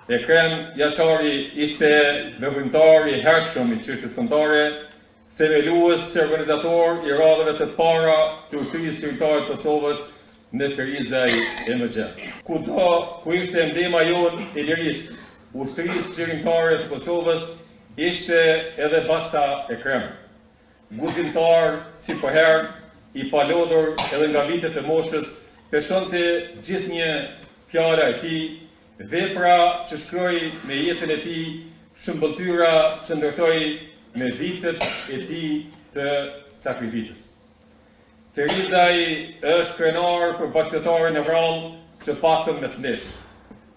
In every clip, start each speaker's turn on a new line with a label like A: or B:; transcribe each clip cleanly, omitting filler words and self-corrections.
A: Ekrem Jashari ishte veprimtar i hershëm i çështjes kombëtare, themelues e organizator i radhëve të para të Ushtrisë Çlirimtare të Kosovës në Ferizaj e më gjerë. Kudo ku ishte emblema jonë e lirisë, Ushtrisë Çlirimtare të Kosovës, ishte edhe baca Ekrem. Guximtar si përherë, i palodhur edhe nga vitet e moshës, peshonte gjithnjë fjala e tij, vepra që shkroi me jetën e tij, shëmbëlltyra që ndërtoi me vitet e tij të sakrificës. Ferizaj është krenar për bashkëqytetarin e rrallë që patëm mes nesh,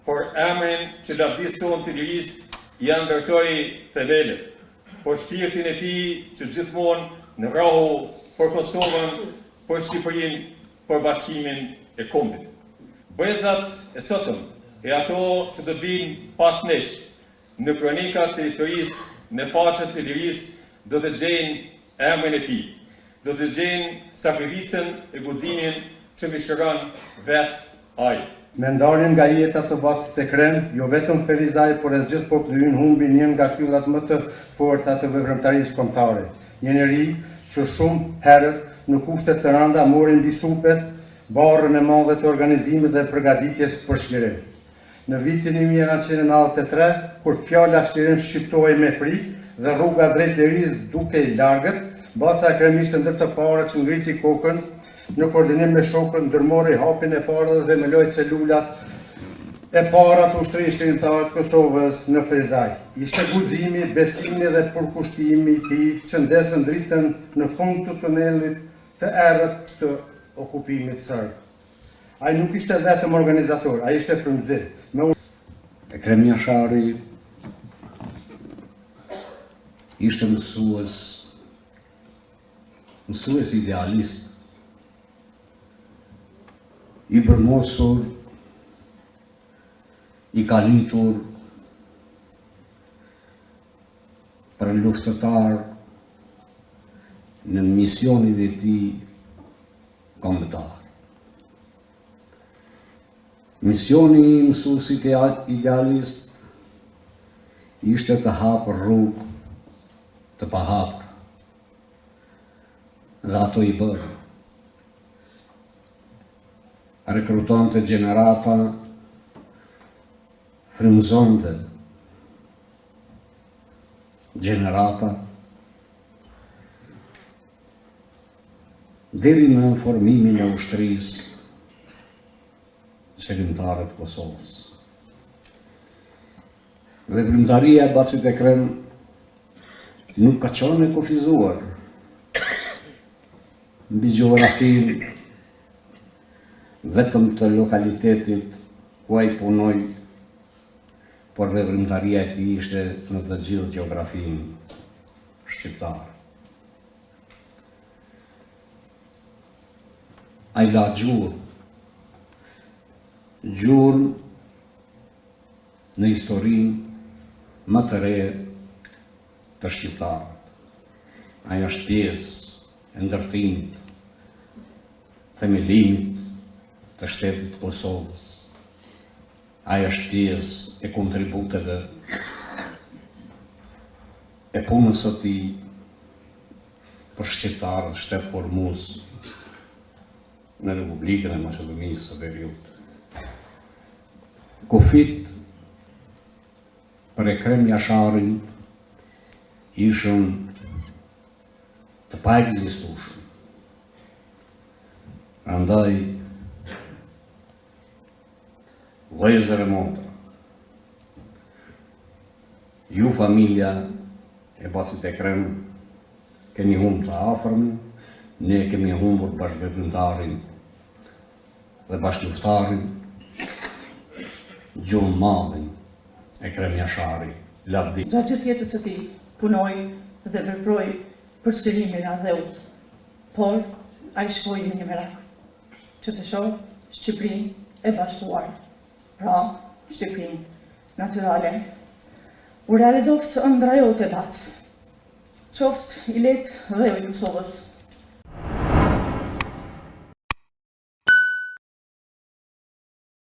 A: për emrin që lavdisë sonë të lirisë ia ndërtoi themelet, për shpirtin e tij që gjithmonë rrahu për Kosovën, për Shqipërinë, për bashkimin e kombit. Brezat e sotëm e ato që do të vijnë pas nesh, në kronikat e historisë, në faqet e lirisë do të gjejnë emrin e tij, do të gjejnë sakrificën e guximin që mishëron vetë ai.
B: Me ndarjen nga jeta të bacit Ekrem, jo vetëm Ferizaj, por edhe gjithë populli ynë humbi një nga shtyllat më të forta të veprimtarisë kombëtare. Një njeri që shumë herët, në kushte të rënda, mori mbi supet barrën e madhe të organizimit dhe përgatitjes për çlirim. Në vitin 1993, kur fjala çlirim shqiptohej me frikë dhe rruga drejt lirisë dukej largët, baca Ekrem ishte ndër të parët që ngriti kokën në koordinim me shokët, ndërmori hapin e parë dhe themeloi celulat e para të Ushtrisë Çlirimtare të Kosovës në Ferizaj. Ishte guximi, besimi dhe përkushtimi i tij që ndezën dritën në fund të tunelit të errët të okupimit serb. Ai nuk ishte vetëm organizator, ai ishte frymëzim.
C: Me Ekrem Jashari ishte mësues, mësues idealist, i brumosur, i kalitur për luftëtar në misionin e tij kombëtar. Misioni i mësuesit idealist ishte të hapë rrugë të pahapura. Dhe ato i bëri. Rekrutonte gjenerata, frymëzonte gjenerata, Deri në formimin e ushtrisë çlirimtare të Kosovës. Veprimtaria e Bacit Ekrem nuk ka qenë e kufizuar mbi gjeografinë vetëm të lokalitetit ku ai punoi, por veprimtaria e tij ishte në të gjithë gjeografinë shqiptare. Ai la gjurmë, gjurmë në historinë më të re të shqiptarët. Ai është pjesë e ndërtimit, themelimit të shtetit të Kosovës. Ai është pjesë e kontributeve e punës së tij për shqiptarët shtetformues në Republikën e Maqedonisë së Veriut. Kufijtë për Ekrem Jasharin ishin të paekzistueshëm. Prandaj Vëllezër e motra, ju familja e bacit Ekrem keni humbë të afërmin, ne kemi humbur bashkëveprimtarin dhe bashkëluftëtarin, gjuhëmadhin Ekrem Jashari, lavdi.
D: Gjatë gjithë jetës së tij, punoi dhe veproi për çlirimin e atdheut, por ai shkoi me një merak. që të shohë Shqipërinë e bashkuar, pra Shqipërinë natyrale. U realizoftë ëndrra jote, bacë. Qoftë i lehtë dheu i Kosovës.